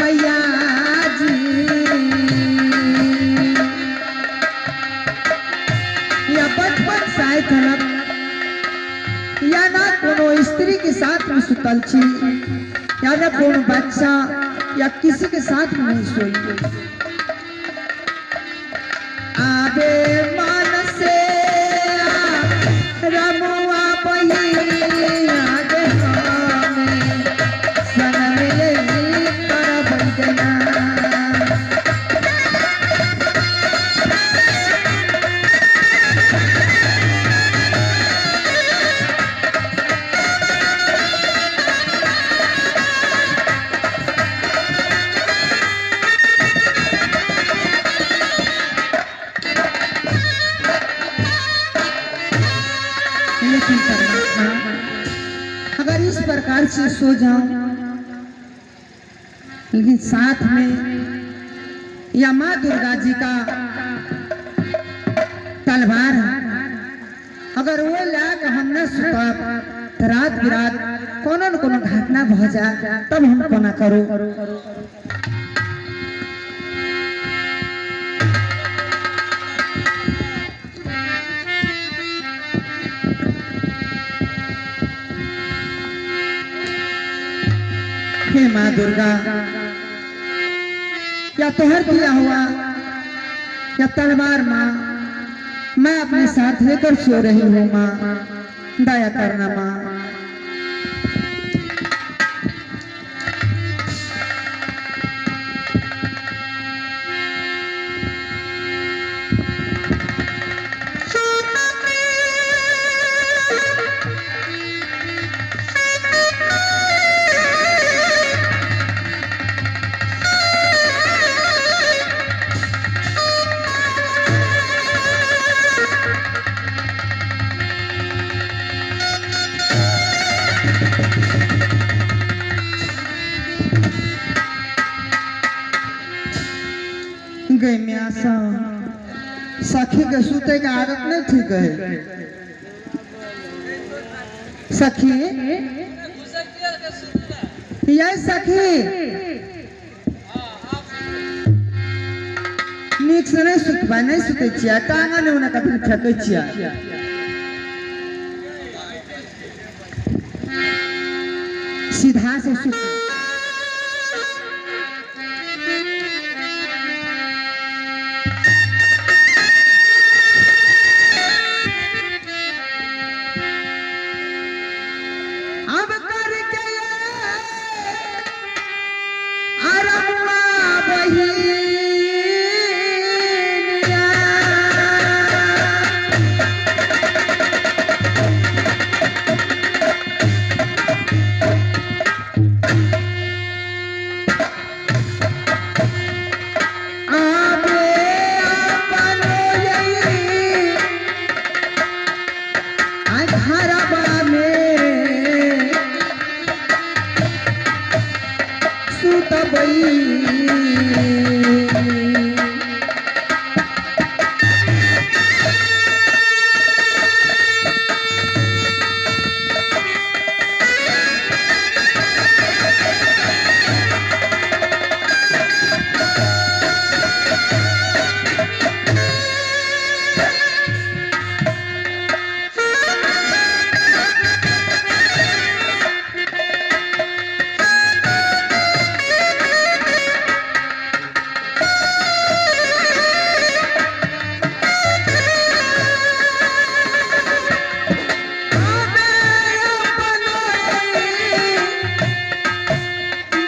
मैया जी। या बचपन साय थलक या ना कोनो स्त्री के साथ में सुतल छी, या ना कोनो बच्चा या किसी के साथ में नहीं सोई। आबे मन से रमुआ बहिया गे हमें संग में करब जना। लेकिन परमात्मा अगर इस प्रकार से सो जाऊं, लेकिन साथ में या माँ दुर्गा जी का तलवार है, अगर वो ला के हम न सुतब तो रात बिरात कोनो न कोनो घटना भ जाए, तब हम कोना करू। हे माँ दुर्गा, या तोहर दिया हुआ या तलवार माँ मैं अपने साथ लेकर सो रही हूँ माँ, दया करना माँ। गई म्यासा सखी के सूते के आदत नहीं ठीक है। सखी यही सखी नीक से नहीं सुतबा, नहीं सुते छियै, टांगा ने ओना कखन फेकै छियै। सीधा से सुत। अब करके अरमुआ बहिनिया, आबे अपन यही घरबा में सुतबई।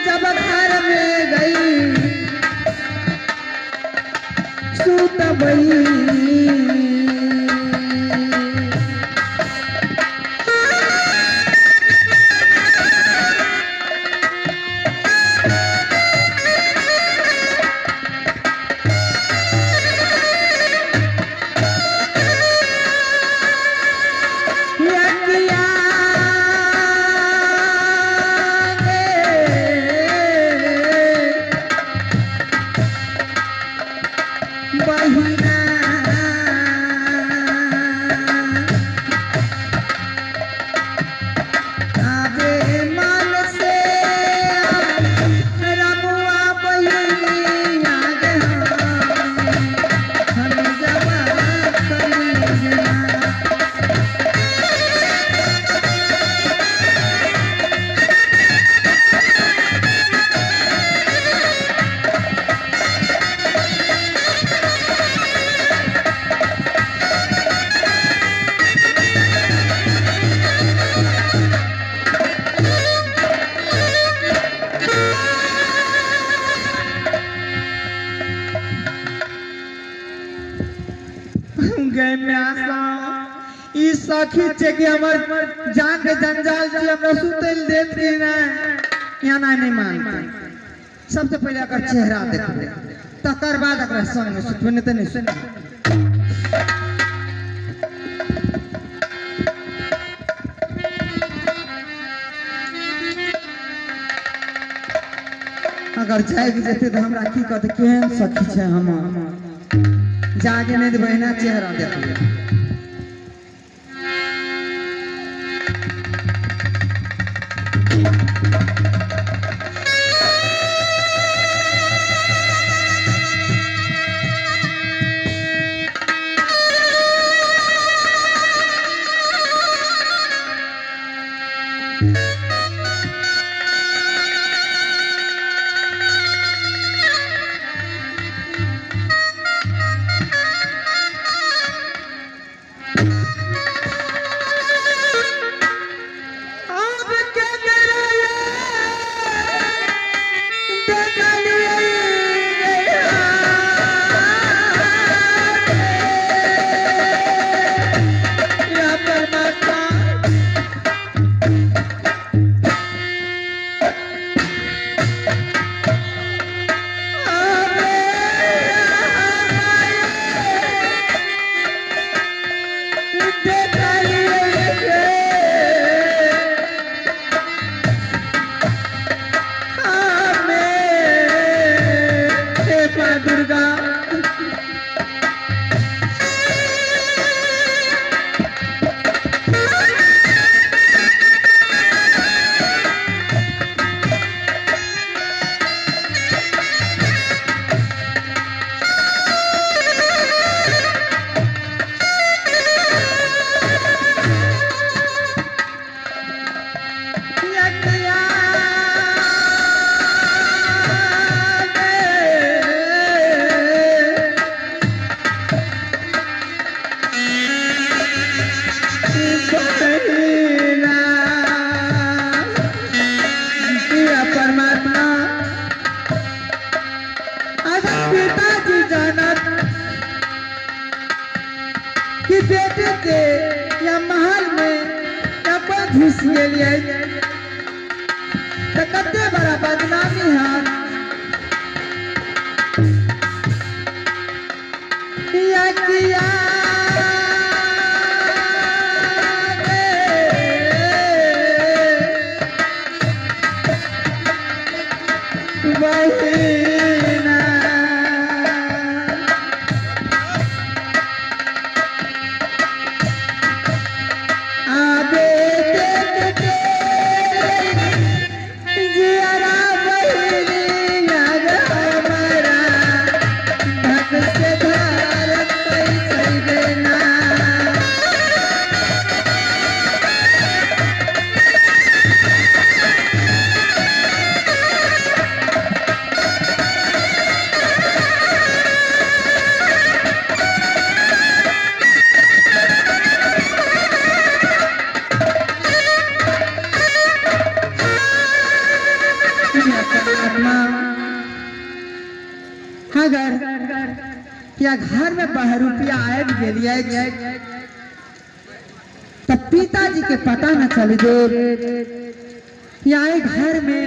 जब घर में गई सुतबई। बहिना गै म्यासा ई सखी छै कि हमर जान के जंजाल छी, हमरा सुतै लए देत कि नहि? एना नहि मानतै। सबसे पहिले एकर चेहरा देखबै, तकर बाद एकरा संगमे सुतबै, नहि तऽ नहि सुतबै। अगर जागि जेतै तऽ हमरा की कहतै, केहन सखी छै हमर, जागे नहि देबै, एना चेहरा देखबै। आब के परमात्मा दुर्गा परमात्मा अगर पिताजी जानत कि बेटे के या महल में या कोई घुस गेलियै तऽ कते बड़ा बदनामी हैत। या किया बहिना आबे जियरा बहिनी हमारा भक्त से भारत पैसैबे ना। परमात्मा अगर या घर में बहरूपिया आबि गेलियै तऽ पिताजी के पता न चलि देब, या एहि घर में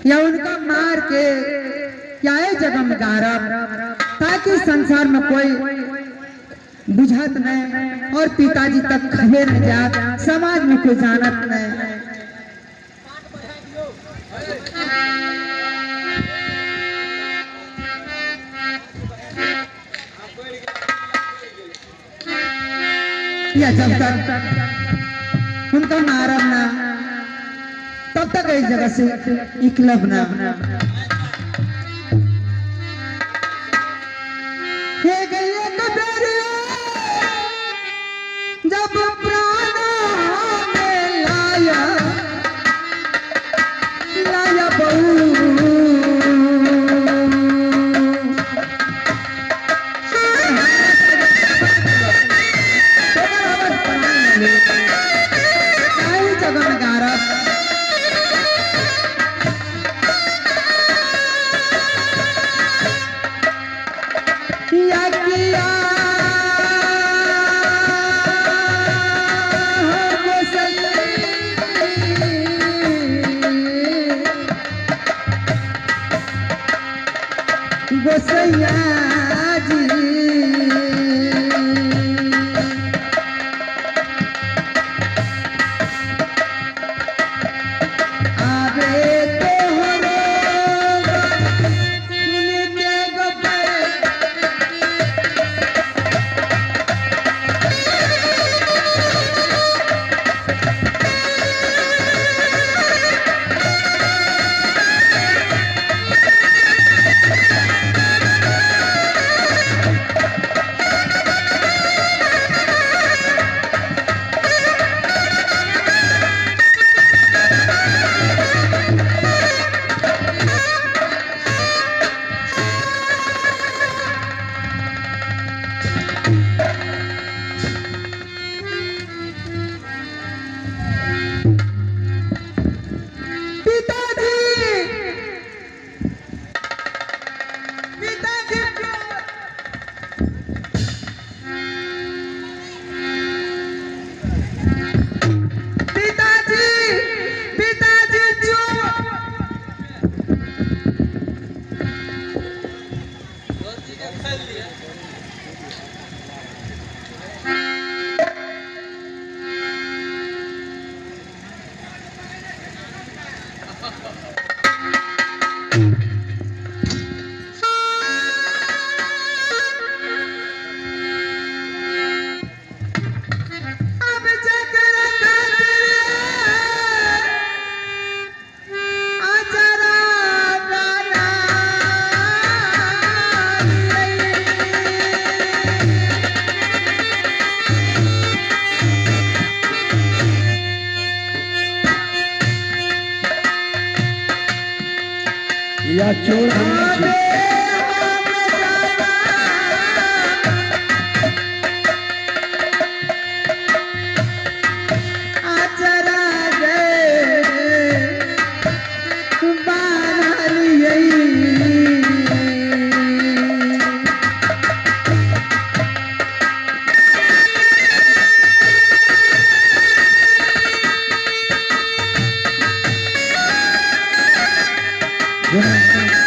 या उनका मार के या एहि जगह में गाड़ब, ताकि संसार में कोई बुझत नहीं और पिताजी तक खबर न जात, समाज में कोई जानत नहीं। या जब तक उनका मारब ना तब तक इस जगह से निकलब ना। हे गए कबरिया जब प्राण में लाया लाया बहू जगह में गारब। गोसैया जी। आवे तोहरो सुन के गोपाल। पिताजी, पिताजी, पिताजी, पिताजी, चुप। अब जकरा खातिर अजरा बना लियै। या चोर होने आबे छी। हम जाना अजरा गे बान्हलियै। जेना